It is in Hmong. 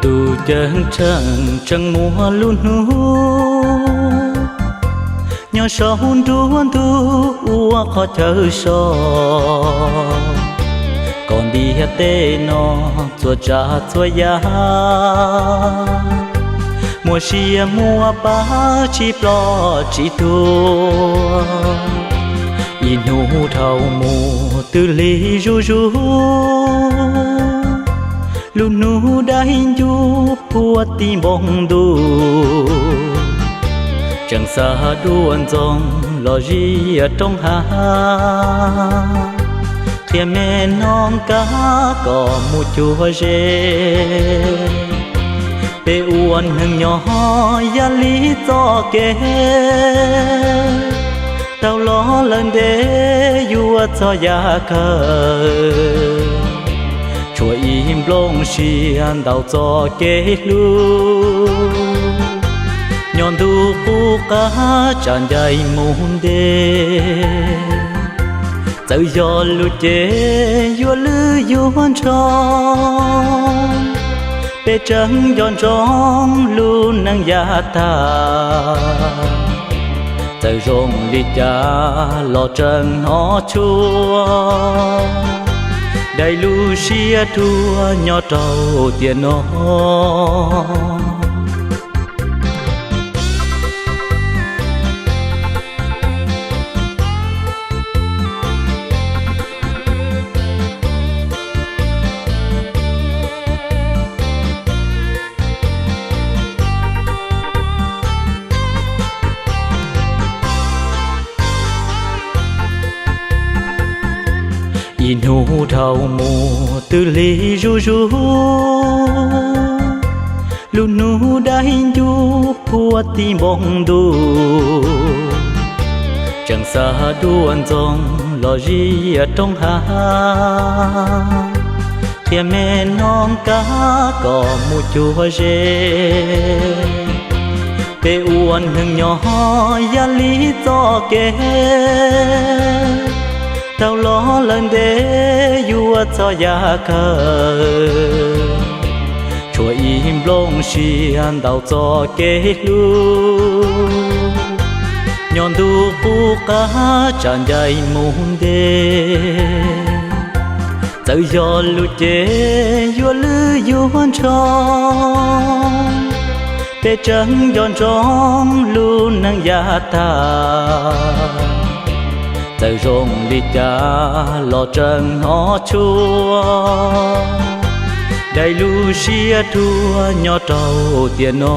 Tus ceeb tsheej tseem muaj lub hnub nyob saum nruab ntug ua qhov chaw so, kom ntiaj teb no txhua tsav txhua yam muaj sia muaj pab tsis ploj tsis tuag. Ib hnub dhau mus twb lig zuj zus, lub hnub daim ncuv puag tim npoo ntuj, tseem xa duab ntxoog los zias roob hav, qhia me noog kab kom mus cuag ze. Peb ua neeg nyob yam li txoj kev, tau los lawm ntev yuav txog yav kawg, tshuav ib nplooj sia ntau txoj kev hlub, nyob ntuj qub qab tsam ncaim mus ntev. Txawm yog lub cev yuav lwj yuav ntsoo, peb tseem nco ntsoov lub neej yav tag, txawm zoo li cas los tseem hnov tshua daim lub siab dhuav nyob rau tiam no. Ib hnub dhau mus twb lig zuj zus, lub hnub daim ncuv puag tim npoo ntuj, tseem xa duab ntxoog los zias roob hav, qhia me noog kab kom mus cuag ze. Peb ua neeg nyob yam li txoj kev, tau los lawm ntev yuav txog yav kawg, tshuav ib nplooj sia ntau txoj kev hlub, nyob ntuj qub qab tsam ncaim mus ntev. Txawm yog lub cev yuav lwj yuav ntsoo, peb tseem nco ntsoov lub neej yav tag, txawm zoo li cas los tseem hnov tshua daim lub siab dhuav nyob rau tiam no.